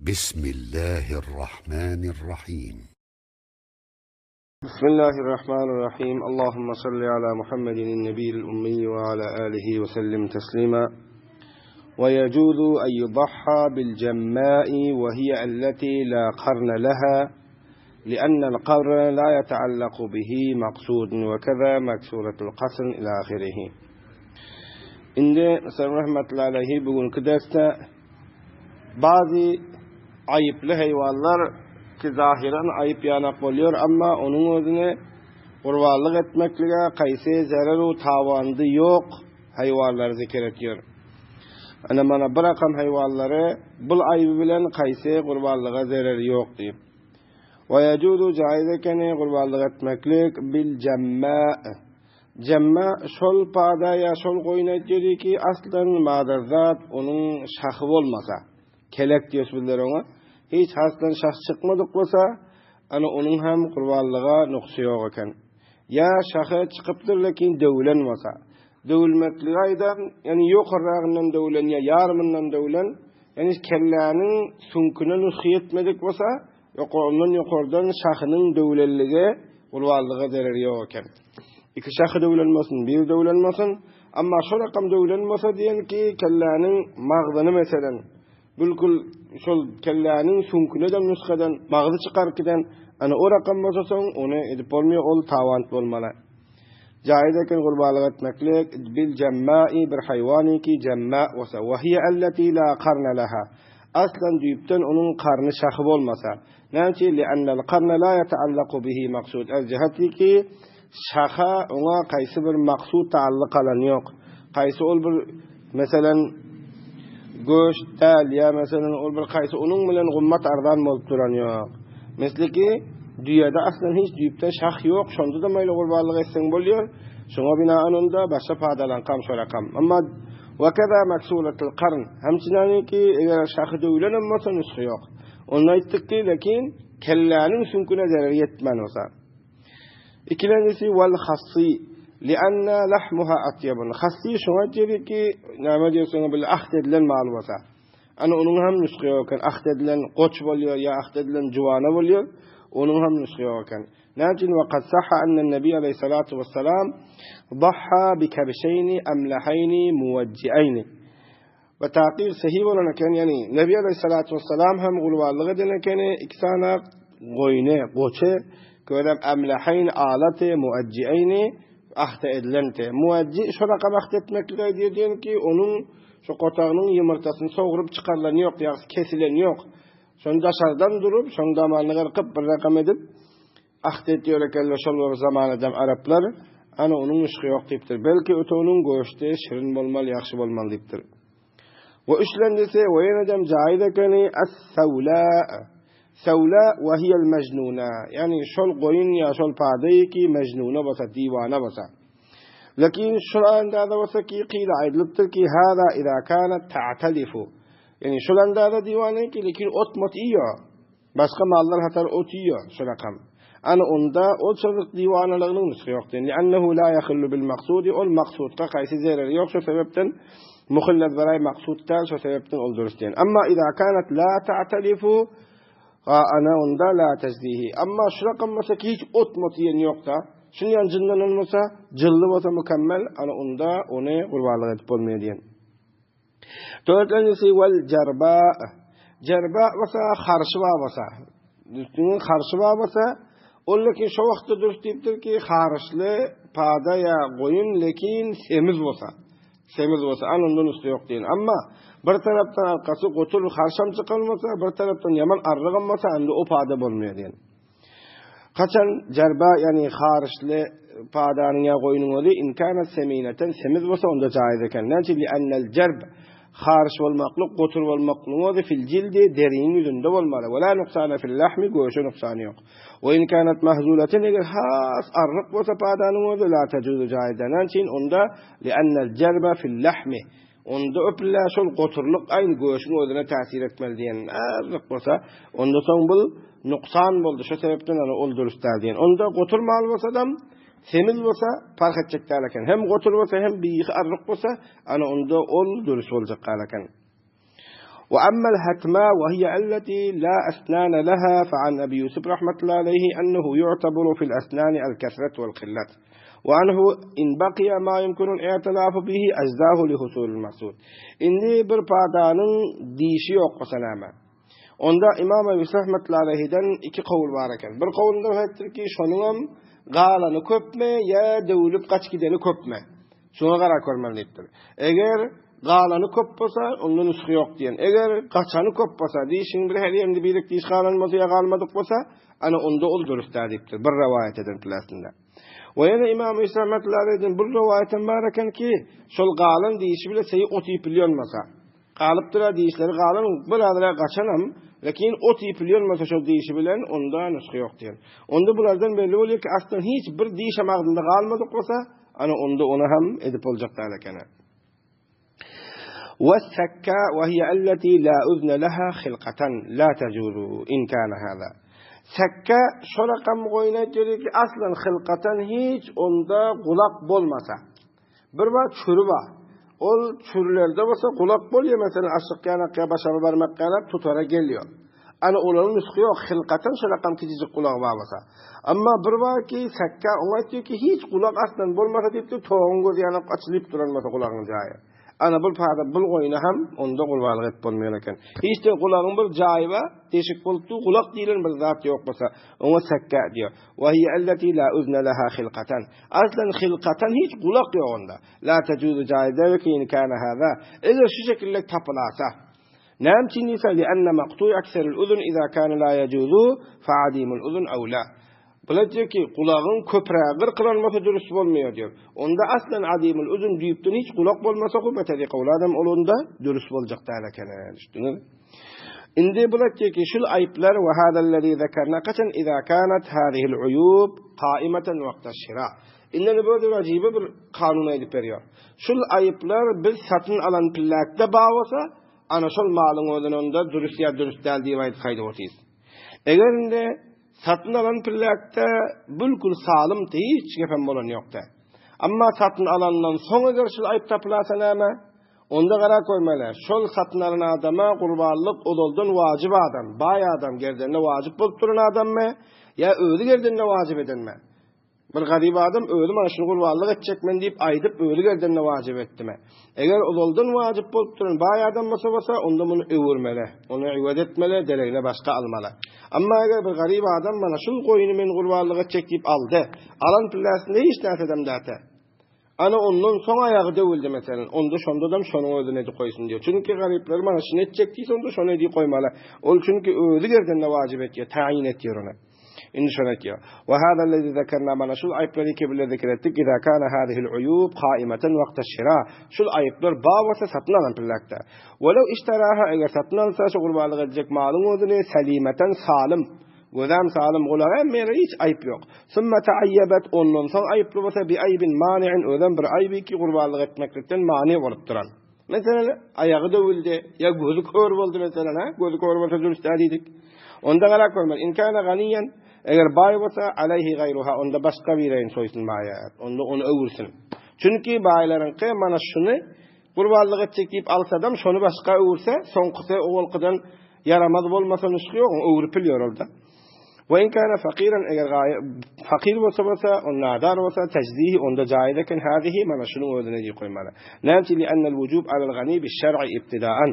Bismillahirrahmanirrahim. Bismillahirrahmanirrahim. Allahumma salli ala Muhammedin nebiyil ummi ve ala alihi ve sellim teslima. Ve yecuzu en yudahha bil cemmai ve hiye elleti la karne leha لأن القرن لا يتعلق به مقصود وكذا مكسورة القصر إلى آخره. Indi Musa rahmetullahi aleyhi bugünkü dersde Bazy aýyply heýwanlar ki zahyran aýyp ýanak bolýar, amma onuň özüne gurbanlyk etmeklige kaýsy zerer-u tawandy ýok heýwanlary zikir etýär. Ana mana bir rakam heýwanlary bul aýby bilen kaýsy gurbanlyga zereri ýok diýip. Wa ýejuzu jaýyz ekeni gurbanlyk etmeklik bil jemma. Jemma şol pada ýa şol goýun aýtýardy ki, aslan maderzat onuň şahy bolmasa, kelek diýýäs bizler oňa, hiç hasdan şah çykmadyk bolsa, ana onuň hem gurbanlyga nuksy ýok eken. Ýa şahy çykypdyr lekin döwülen bolsa. Döwülmekligi aýdan, ýagny ýokarragyndan döwülen ýa ýarymyndan döwülen, ýagny kelläniň süňküne nusgy ýetmedik bolsa, Ondan ýokardan şahynyň döwülenligi gurbanlyga zereri ýok eken. Iki şahy döwülen bolsun, biri döwülen bolsun, amma şo rakam döwülen bolsa diýen ki, kelläniň magzyny meselen, bülkül şol kelläniň süňküne-de nusgadan magzy çykar giden, ana o rakam bolsa soň ony edip bolmaýar, ol tawant bolmaly. Jaýyz eken gurbanlyk etmeklik bil jemmai bir haýwany ki jemma bolsa, we hiýe elleti la karna leha. Aslan düýpden onuň karny şahy bolmasa. Näme üçin? Li'annel karna la ýeta'allaku bihi maksud. El jihati ki şaha oňa kaýsy bir maksud taallyk alan ýok. Kaýsy ol bir meselen göşt däl ýa meselen ol bir kaýsy onuň bilen gymmat arzan bolup duran ýok. Misli ki düýede aslan hiç düýpden şah ýok, şonda-da maýly gurbanlyk etseň bolýar. Şoňa binaen onda başga padalaňkam şo rakam. Emma Ve keza meksuretul karn. Hemçinaniki eger şahy döwülenem bolsa nusgy ýok. Onda aýtdyk ki, lekin kelläniň süňküne zerer ýetmän bolsa. Ikilenjisi wal hassy lianna lahmuha atyabun. Hassy şoňa diýdi ki, näme diýseň bil ahd edilen mal bolsa. Ana onuň hem nusgy ýok eken. Ahd edilen goç bolýar ýa ahd edilen juwana bolýar. Onuň hem nusgy ýok eken. Näme üçin we kad sahha enne nebi aleyhissalatu vesselam dahha bi kebşeýni emleheýni muwejji'eýni. We takyk sahih bolan eken, ýagny Nebi aleyhissalatu vesselam hem gurbanlyk eden ekeni iki sany goýny, goçy, közem emleheýn alaty muwejji'eýni ahda edilenti. Muwejji şo rakam ahd etmeklik aýdýar diýen ki, onuň şu gotagynyň ýumurtasyny sogrup çykarylan ýok, ýagny kesilen ýok. Şony daşardan durup, şoň damanyny gyrkyp, bir rakam edip, ahd etýär ekenler şol bir zamanadam araplar, ana onuň yşky ýok diýipdir. Belki öte onuň göşdi şirin bolmaly, ýagşy bolmaly diýipdir. We üçlenjisi, we ýenedem jaýyz ekeni, as-sawla. Sawla we hiýel mejnuna. Ýagny şol goýun ýa şol padaýy ki mejnuna bolsa, diwana bolsa. Lekin şol andada bolsa ki, kyla aýdylypdyr ki, hada iza kanat ta'talifu. Ýagny şol andada diwana ki, lekin ot-mot iýýär. Başga mallar hatar ot iýýär, şu rakam. Ana onda ol çyzyk diwanalygynyň nusgy ýok diýen. Li'annehu la yahillu bil maksudi, ol maksudka gaýsy zereri ýok, şo sebepden muhillel zaraý maksud däl, şo sebepden ol dürüst diýen. Amma iza kanat la ta'talifu, ana onda la tejzihi. Amma şu rakam bolsa ki hiç ot-mot iýen ýok-da, şunýan jynlanan bolsa, jylly bolsa mükemmel, ana onda ony gurbanlyk edip bolmaýar diýen. Dördünjisi wel jerba. Jerba bolsa harşy bar bolsa. Üstüniň harşy bar bolsa, ol lekin şo wagtda dürüst diýipdir ki, haryşly pada ýa goýun lekin semiz bolsa. Semiz bolsa, an ondan üstü ýok diýen. Amma bir tarapdan arkasy gotur harşam çykan bolsa, bir tarapdan ýaman arrygam bolsa, anda o pada bolmaýar diýen. Haçan jerba, ýagny haryşly padanyň ýa goýnuň özi in kanat semineten semiz bolsa onda jaýyz eken. Näme üçin? Li'annel jerb haryş bolmaklyk, gotur bolmaklygyň özi fil jildi deriniň ýüzünde bolmaly. We la nuksana fil lahmi göşe nuksany ýok. We in kanat mahzuleten eger has arryk bolsa padanyň özi la tejuzu jaýyz däl. Näme üçin? Onda li'annel jerba fil lahmi Onda öpüllä şol goturlyk aýny göşüň özüne täsir etmeli diýen azlyk bolsa, onda soň bul nuksan boldy, şo sebäpden ana ol dürüst däl diýen. Onda gotur mal bolsadam, semiz bolsa parh etjek däl eken. Hem gotur bolsa hem bihi arryk bolsa, ana onda ol dürüst boljak gal eken. وأما الهتماء وهي التي لا أسنان لها فعن أبي يوسف رحمة الله عليه أنه يعتبر في الأسنان الكثرة والقلة وأنه إن بقي ما يمكن الاعتلاف به أجزاه لحصول المقصود. Indi bir padanyň dişi ýok bolsa näme? Onda Imam Ebu Ýusuf rahmetullahi aleýhiden iki kowul bar eken. Bir kowulynda aýtdyr ki, şonuňam galany köpmi ýa döwülip gaç gideni köpmi? Şoňa garap görmeli diýipdir. Eger galany köp bolsa, onda nusga ýok diýen. Eger gaçany köp bolsa, dişiň bir her ýerinde birek diş galan bolsa ýa galmadyk bolsa, ana onda ol dürüst däl diýipdir. Bir rowaýat eden plasynda. We ýene Imam Isa rahmetullahi aleýhiden bir rowaýatam bar eken ki, şol galan dişi bile seýi ot iýip bilýän bolsa, galypdyr dişleri galan bir azra gaçanam, lekin ot iýip bilýän bolsa şol dişi bilen onda nusga ýok diýen. Onda bulardan belli bolýar ki, aslynda hiç bir dişem agzynda galmadyk bolsa, ana onda ony hem edip boljak däl eken. وَالسَّكَّا وَهِيَ الَّتِي لَا أُذْنَ لَهَا خِلْقَةً لَا تَجُوزُ إِنْ كَانَ هَذَا. Sekkä şo rakam goýun aýtýar ki, aslan hylkatan hiç onda gulak bolmasa. Bir bar çüri bar. Ol çürülerde bolsa gulak bolýar, meselem aşyk ýanak ýa başa barmak ýanak tutara gelýär. Ana olaryň nusgy ýok, hylkatan şo rakam kiçijik gulagy bar bolsa. Emma bir bar ki, sekkä oňa aýtýar ki, hiç gulak aslan bolmasa diýipdir, toguň gözi ýanak açylyp duran bolsa gulagyň jaýy. Ana bul pada bul goýuna hem onda gurbanlyk edip bolmaýan eken. Hiç-de gulagyň bir jaýy bar, deşik bolup dur, gulak diýlen bir zat ýok bolsa, oňa sekkä diýýär. Wa hiýe elleti la uzne leha hilkatan. Aslan hilkatan hiç gulak ýok onda. La tejuzu jaýy däl ki in kana hada. Eger şu şekilde tapylasa. Näme üçin diýse, li enne maktuý akserul uzun iza kana la yejuzu fa adimul uzun awla. Bular diýýär ki, gulagyň köprägi gyrkylan bolsa dürüst bolmaýar diýýär. Onda aslan adimul uzun düýpden hiç gulak bolmasa hubetedi kowladam ol onda dürüst boljak däl eken. Düşdüňiz? Indi bular diýýär ki, şul aýyplar we hadallezi zekerna kaçan iza kanat hadihil uýub kaimatan waqta şira. Indi bu bir ajibi bir kanun aýdyp berýär. Şul aýyplar biz satyn alan pillakda bar bolsa, ana şol malyň özüni onda dürüst ýa dürüst däl diýip aýdyp haýdyp otyrys. Eger indi Satyn alan pillekde bülkül salym hiç gepem bolan ýokdy. Amma satyn alandan soň eger şul aýyp tapylasa näme? Onda gara koýmaly. Şol satyn alan adama gurbanlyk ozaldan wajyp adam, baý adam gerdenine wajyp bolup duran adammy ýa özi gerdenine wajyp edenmi? Bir garyp adam özi maňa şuny gurbanlyk etjek men diýip aýdyp özi gerdenine wajyp etdimi? Eger ozaldan wajyp bolup duran baý adam bolsa bolsa onda muny öwürmeli. Ony iwaz etmeli, deregine başga almaly. Emma eger bir garyp adam mana şul goýuny men gurbanlyk etjek diýip aldy. Alan pilläsinde hiç närsedem däte. Ana ondan soň aýagy döwüldi meselen. Onda şondadam şonuň özüni edip goýsun diýýär. Çünki garyplar mana şuny etjek diýse onda şony edip goýmaly. Ol çünki özi gerdenine wajyp etýär, taýyn etýär ony. Indi şony aýtýar. Wa hada allazi zekerna mana şul aýyplary ki bile zikr etdik. Iza kana hadihil uyub qaimatan waqta şira. Şul aýyplar bar bolsa satyn alan pillakda. Walaw ishtaraha eger satyn alsa şu gurbanlyk edjek malyň özüni salimatan salim. Gözem salym gulagy hem meni hiç aýyp ýok. Summa taayyabat ondan soň aýyply bolsa bi aýbin mani'in özem bir aýby ki gurbanlyk etmeklikden mani bolup duran. Meselem aýagy döwüldi ýa gözi kör boldy meselem ha gözi kör bolsa dürüst däl diýdik. Onda gara görmeli. In kana ganiyan eger baý bolsa alayhi gayruha onda başga bireýin soýsun baýa. Onda ony öwürsin. Çünki baýlaryňky mana şuny Gurbanlyk etjek diýip alsadam, şony başga öwürse, soňkusy owalkydan ýaramaz bolmasa nusgy ýok, öwrüp bilýär ol-da. Wa in kana fakiran eger gaýa fakir bolsa bolsa, on nadar bolsa, tejzihi onda jaýyz eken hadihi mana şunuň özüne diýip goýmaly. Näme üçin li annal wujub alal gani bi şer'i ibtidaan.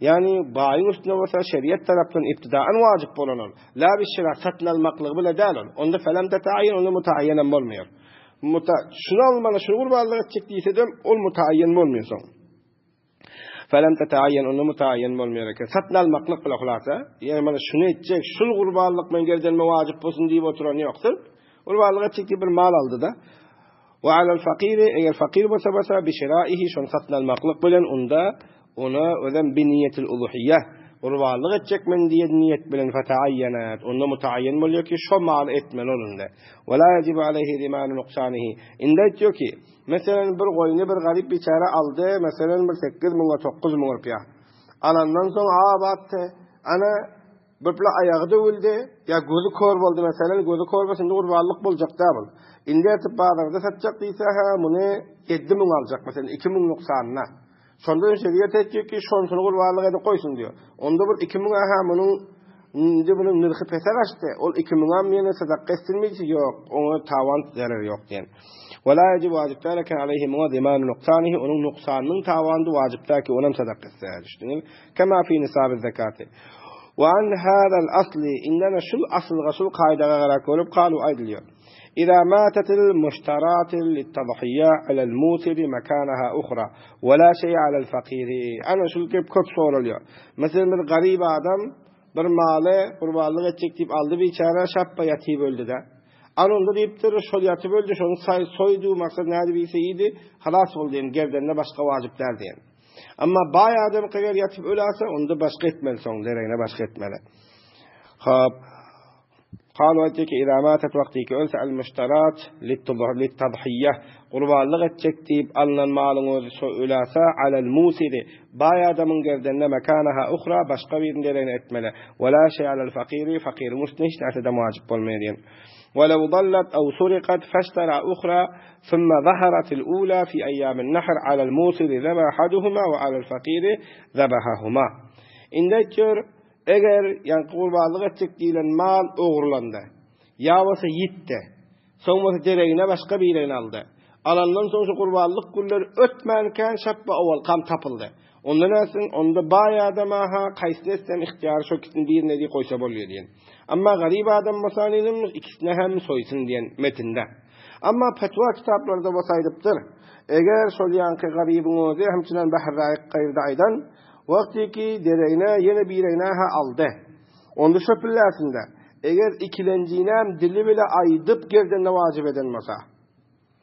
Ýani baýyň üstüne bolsa şeriat tarapdan ibtidaan wajyp bolan ol. La bi şira satyn almaklygy bile däl ol. Onda felem tetaaýen onda mutaaýenem bolmaýar. Muta, şuny almaly, şuny gurbanlyk etjek diýsedem, ol mutaýýen bolmaýar soň. Felem tetaaýen, onda mutaýýen bolmaýar eken. Satyn almaklyk bile hulasa, ýagny mana şuny etjek, şul gurbanlyk men gerdenime wajyp bolsun diýip oturan ýokdur. Gurbanlyk etjek diýip bir mal aldy-da. Wa alal fakiri, eger fakir bolsa bolsa, bi şiraihi, şony satyn almaklyk bilen onda Ona özem bi niýetil uluhiýe, gurbanlyk etjek men diýen niýet bilen fetaaýýenat, onda mutaaýýen bolýar ki, şo maly etmeli ol indi. Ve la yejibu aleyhi zimanu nuksanihi. Indi aýtýar ki, meselem bir goýny bir garyp biçäre aldy, meselem bir 8 müňe 9 müň rupiýa. Alandan soň abatdy. Ana bir pula aýagy döwüldi, ýa gözi kör boldy meselem, gözi kör bolsa indi gurbanlyk boljak däl bul. Indi ertip bazarda satjak diýse, ha muny 7 müň aljak meselem 2 müň nuksanyna. Şonda şeriat aýtýar ki, şonsuny gurbanlyk edip goýsun diýýär. Onda bir 2000 ha munuň indi munuň nyrhy pese gaçdy. Ol 2000 am ýene sadaka etsinmi? Ýok, oňa tawan zerer ýok diýen. Wala ýejib wajyp däl eken aleýhi muňa zemanu nuksanihi, onuň nuksanynyň tawandy wajyp däl ki, onam sadaka etse. Düşdüňiz? Kema fi nisabi zekati. Wa an hadal asli, indana şul asylga, şul kaýdaga garap görüp, kalu aýdylýar. Iza matatil muştarati littadhiýa alal musiri makanaha uhra, we la şeýe alal fakiri. Ana şul gep köp soralýar. Meselem bir garyp adam bir maly gurbanlyk etjek diýip aldy biçäre, şapba ýatyp öldi-de. Ana onda diýipdir, şol ýatyp öldi, şony soýdy, maksat nädip iýse iýdi, halas boldy diýen, gerdenine başga wajyp däl diýen. Emma baý adam eger ýatyp öläse, onda başga etmeli soň, deregine başga etmeli. Hop. Kalu aýtdy ki, Iza matat wagty ki ölse al-muştarat lit-tadhiýe, gurbanlyk etjek diýip alnan malyň özi şo öläse, alal-musiri, baý adamyň gerdenine mekanaha uhra, başga biriniň deregine etmeli. We la şeý alal-fakiri, fakyryň üstüne hiç närseden wajyp bolmaýar diýen. We lew dallat aw surikat feştera uhra, summa zaharatil ula fi eýýamin nahr alal-musiri zebahaduhuma we alal-fakiri zebahahuma. Indi aýtýar, Eger, ýaňky gurbanlyk etjek diýlen mal ogurlandy, ýa bolsa ýitdi, soň bolsa deregine başga birini aldy. Alandan soň şu gurbanlyk günleri ötmänkä şapba owalkam tapyldy. Onda nätsin, onda baý adama-ha kaýsyny etsem ygtyýary şo ikisiniň birine diýip goýsa bolýar diýen. Emma garyp adam bolsa inim ikisini hem soýsun diýen metinde. Emma petwa kitaplarda bolsa aýdypdyr, eger şol ýaňky garybyň özi hemçinen Bahr Raýyk gaýyrda aýdan, Wagtyky deregine ýene biregine-hä aldy. Onda şo pillesinde, eger ikilenjinem dili bile aýdyp gerdenine wajyp eden bolsa.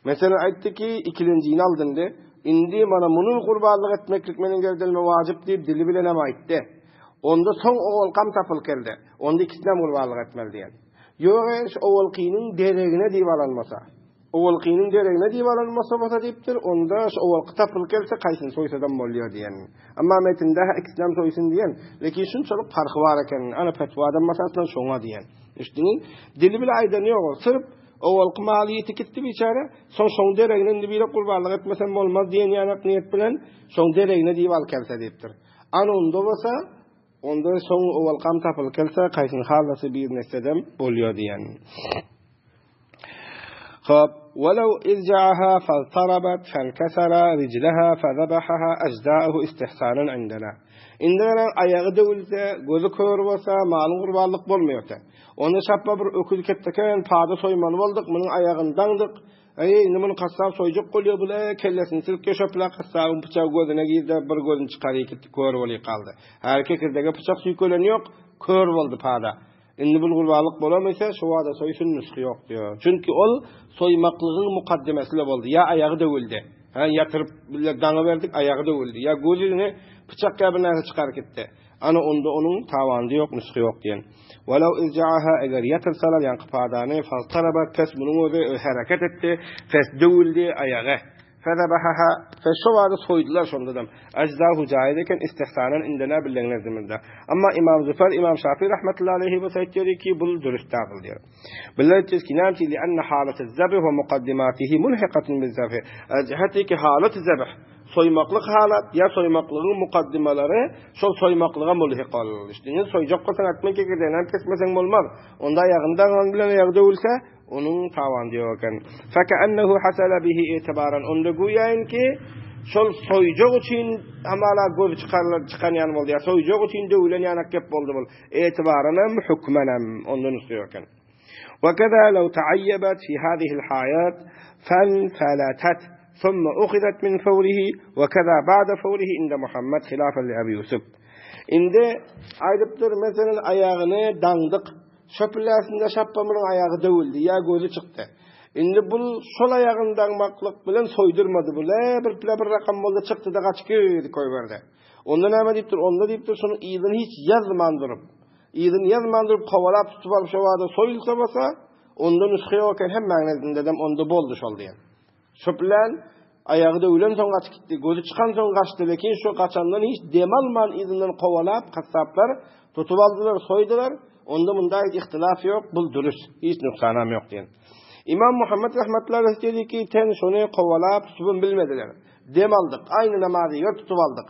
Meselem, aýtdy ki, ikilenjini aldy indi, indi mana muny gurbanlyk etmeklik meniň gerdenime wajyp diýip dili bilenem aýtdy. Onda soň owalkam tapylyp geldi. Onda ikisinem gurbanlyk etmeli diýen. Ýok eger şu owalkynyň deregine diýip alan bolsa. Owalkynyň deregine diýip alan bolsa bolsa diýipdir, onda şu owalky tapylyp gelse kaýsyny soýsadam bolýar diýen. Emma metinde-hä ikisinem soýsun diýen. Lekin şunçalyk parhy bar eken. Ana petwadan masalan şoňa diýen. Düşdüňiz? Dili bile aýdany ýok ol. Syrp owalky maly ýiti gitdi biçäre, soň şoň deregine indi bire gurbanlyk etmesem bolmaz diýen ýanak niýet bilen şoň deregine diýip alyp gelse diýipdir. Ana onda bolsa onda soň owalkam tapylyp gelse kaýsyny halasa birini etsedem bolýar diýen. Hop, Welew izja'aha faztarabat fenkesara rijleha fezebahaha ajza'uhu istihsanan indena. Indi gelen aýagy döwülse, gözi kör bolsa, malyň gurbanlyk bolmaýardy. Onda şapba bir öküz ketdeken pada soýmaly bolduk, munuň aýagyny daňdyk. Eý, indi muny gassap soýjak bolýar, bu kellesini silkýär, şöpla gassabyň pyçagy gözüne girdi, bir gözüni çykaryp gitdi, kör bolup galdy. Häli kekirdege pyçak süýkeleni ýok, kör boldy pada. Indi bul gurbanlyk bolamysa, şu wada soýsun nusgy ýok diýýär. Çünki ol soýmaklygyň mukaddemesi-le boldy. Ýa aýagy döwüldi. Hä, ýatyryp bile daňyberdik, aýagy döwüldi. Ýa gözüni pyçak ýa bir närse çykaryp gitdi. Ana onda onuň tawandy ýok, nusgy ýok diýen. Walaw izjaaha eger ýatyrsalar ýaňky padany, faztaraba pes munuň özi hereket etdi, pes döwüldi aýagy. Fezebahaha, fe şo bada soýdular şondadam. Ajzahu jaiz eken istihsanan indena bilen nezdimizde. Amma Imam Züfer, Imam Şafi rahmetullahi aleyhi bolsa aýtýar ki, bul dürüst däl diýär. Bilen aýtýar ki, näme üçin? Lianna halaty zebh we mukaddimatihi mulhikatun bil zebh. Jihati ki halaty zebh, soýmaklyk halat ýa soýmaklygyň mukaddimalary şol soýmaklyga mulhik ol. İşte indi soýjak bolsaň atman kekirdeginden kesmeseň bolmaz. Onda aýagyny daňan bilen aýagy döwülse, Onuň tawandy ýok eken. Feke'ennehu hasala bihi itibaran. Onda güýäýinki şol soýjak üçin hamala gözi çykarylan çykan ýaly boldy. Ýa soýjak üçin döwülen ýanak gep boldy bul. Itibaranam hükmenem ondan üstü ýok eken. Ve keza lew ta'ayyabat fi hazihi'l hayat fanfalatat thumma ukhizat min fawrihi ve keza ba'da fawrihi inda Muhammed hilafan li Abi Yusuf. Indi aýdypdyr, meselen aýagyny daňdyk. Şo pilläsinde şapba munuň aýagy döwüldi, ýa gözi çykdy. Indi bul şol aýagyny daňmaklyk bilen soýdurmady. Bu le bir pile bir rakam boldy, çykdy-da gaçyp girdi koýberdi. Onda näme diýipdir? Onda diýipdir, şonuň yzyny hiç ýazman durup, yzyny ýazman durup kowalap tutup alyp şo bada soýulsa bolsa, onda nusga ýok eken hemmäň nezdindedem onda boldy şol diýen. Şo bilen aýagy döwülensoň gaçyp gitdi. Gözi çykansoň gaçdy. Lekin şo gaçandan hiç dem alman yzyndan kowalap kassaplar tutup aldylar, soýdular. Onda munda hiç ihtilaf ýok, bul dürüst, hiç nuksanam ýok diýen. Imam Muhammet rahmetullahi aleyh diýdi ki, ten şony kowalap tutubam bilmediler. Dem aldyk, aýny namazy ýer tutup aldyk.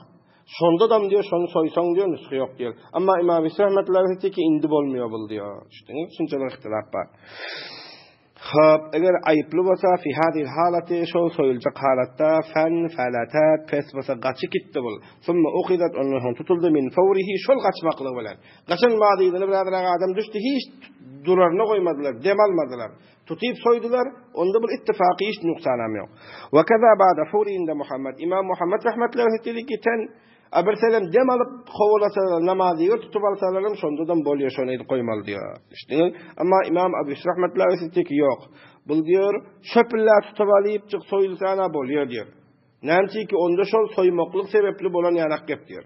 Şondadam diýýär, şony soýsaň diýýär, nusga ýok diýýär. Emma Imam Yusuf rahmetullahi aýtdy ki, indi bolmaýar bul diýýär. Düşdüňiz? Şunça bir ihtilaf bar. Hop, eger aýyply bolsa, fi hadil halaty, şol soýuljak halatda, fen, falatat, pes bolsa gaçy gitdi bul. Summa uhidat, ondan soň tutuldy min fawrihi, şol gaçmaklygy bilen. Gaçan madyzyna bir azrak adam düşdi, hiç duraryna goýmadylar, dem almadylar. Tutyp soýdular, onda bir ittifaky hiç nuksanam ýok. Ve keza ba'de fawriinde Muhammed, Imam Muhammed rahmetullahi diýdi ki, ten A bir selem dem alyp kowalasalar, namazy ýer tutup alsalaram şondadam bolýar, şony edip goýmaly diýýär. Düşdüňiz? Emma Imam Abu Yusuf rahmetullahi aýtdy ki, ýok. Bul diýýär, şöpüllä tutup alyp çyk soýulsana bolýar diýýär. Näme üçin ki onda şol soýmaklyk sebäpli bolan ýanak gep diýýär.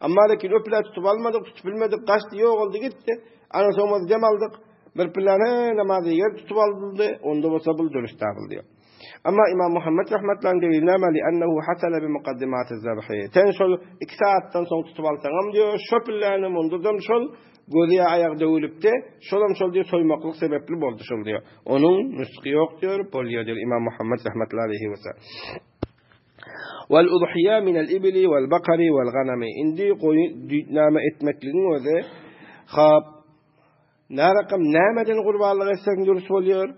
Emma lekin öpüle tutup almadyk, tutup bilmedik, gaçdy, ýok oldy gitdi. Ana soňra dem aldyk. Bir pillane namazy ýer tutup aldy, onda bolsa bul dürüst däl diýýär. Amma Imam Muhammed rahmetlaň delili näme? Li'ennehu hasala bi mukaddimati zabhi. Sen şol 2 saatdan soň tutup alsaňam diýýär, şo pilläni mundudam şol gözi ýa aýagy döwülipdi, şolam şol diýýär soýmaklyk sebäpli boldy şol diýýär. Onuň nusgy ýok diýýär, bolýar diýýär Imam Muhammed rahmetullahi aleýhi we sellem. Wal udhiya min al ibli wal bakari wal ganami. Indi goýun näme etmekligiň özi hap Närakam nämeden gurbanlyk etseň dürüst bolýar?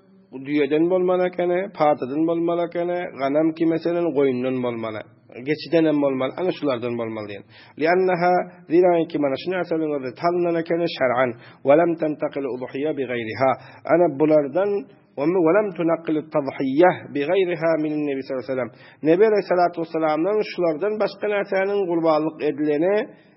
Düýeden bolmaly ekeni, padadan bolmaly ekeni, ganam ki meselen goýundan bolmaly. Geçiden hem bolmaly, ana şulardan bolmaly diýen. Liannaha zira ki mana şu närseleň özi talynan ekeni şer'an we lem tentakil udhiya bi gaýriha. Ana bulardan we lem tunakil tadhiya bi gaýriha min nebi sallallahu aleyhi ve sellem. Nebi aleyhissalatu vesselamdan şulardan başga närseniň gurbanlyk edileni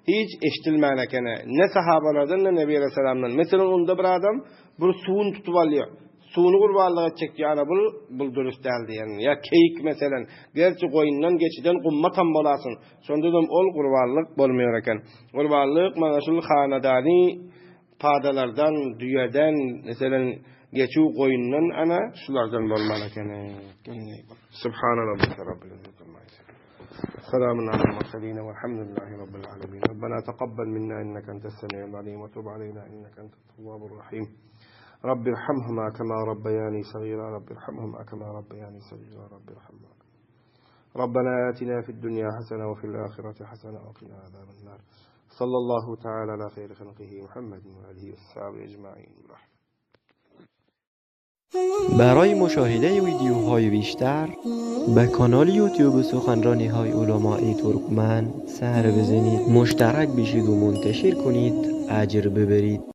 Hiç eşdilmän ekeni. Ne sahabalardan, ne Nebi aleyhisselamdan. Meselem, onda bir adam bir suwun tutup alýar. Suwuny gurbanlyk etjek diýýär. Ana bul, bul dürüst däl diýen. Ýa keýik meselen. Gerçi goýundan, geçiden gummatam bolasyn. Şondadam ol gurbanlyk bolmaýar eken. Gurbanlyk mana şul hanadany padalardan, düýeden, meselen, geçu goýundan ana şulardan bolmaly eken. Subhana rabbika rabbil izzati amma yasifun. Selamun alel murselin velhamdülillahi rabbil alemin. Rabbena taqabbal minna inneke entes semiul alim ve tub aleyna inneke entet tevvabur rahim. Rabbi irhamhuma kema rabbeyani sagira. Rabbi irhamhuma kema rabbeyani sagira. Rabbi irhamhuma. Rabbena atina fid dunya hasene ve fil ahireti hasene ve qina azaben nar. Sallallahu teala ala hayri halqihi Muhammedin ve alihi ve sahbihi ecmaîn. برای مشاهده ویدیوهای بیشتر به کانال یوتیوب سخنرانی های علمای ترکمن سر بزنید مشترک بشید و منتشر کنید اجر ببرید.